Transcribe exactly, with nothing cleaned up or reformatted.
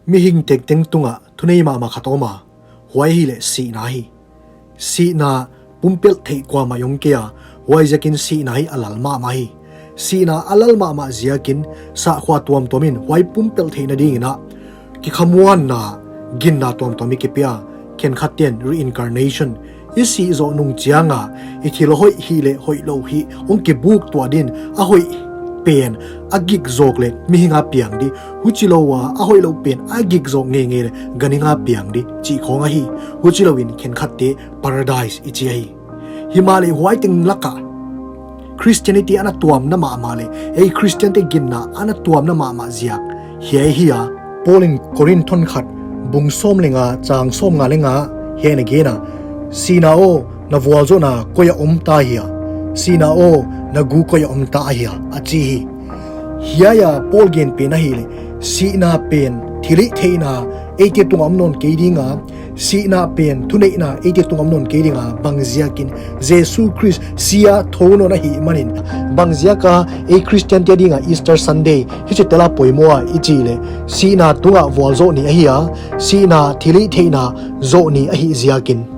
Mihing tengteng tungah thunei mahmah khat om a, huai ahihleh sihna hi. Sihna pumpelh theih kuamah om kei a, huaiziakin sihna hi a lal mahmah hi. Sihna a lal mahmah ziakin sahkhua tuamtuam in huai pumpelh theihna dingin ah kikhamuanna, ginna tuamtuam i kipia. Khenkhatte'n reincarnation, i sih zoh nung chiang a i thil hoih hih leh hoihlou hih hong kibuk tuah din, a hoih pen a gik zawk leh mihing a piang di, huchilou a a hoihlou pen a gik zawk ngeingei leh ganhing a piang di chih khawng ahi. Huchilouin khenkhatte Paradise i chi ahi. Himahleh huai teng lakah Christianity ana tuamna mahmah leh ei Christiante ginna ana tuamna mahmah ziak hiai hi a. Paul in Korinth khat bung sawm leh nga chang sawmnga leh nga ah hiai ana gen a: Sihna aw, na vualzohna koi ah om ta hia? Sihna aw, na gu koi ah om ta ahia? a chi hi. Hiai a Paul gen pen ahihleh sihna pen thilhihtheihna eite tungah om nawn kei ding a, sihna pen thuneihna eite tungah om nawn kei ding a, bangziakin Jesu Khrist si a thou nawn ahih manin. Bangziak a ei Christiante ading a Easter Sunday hichi tel a poimoh a i chih leh sihna tungah vualzoh ni ahi a, sihna thilhihtheihna zoh ni ahih ziakin.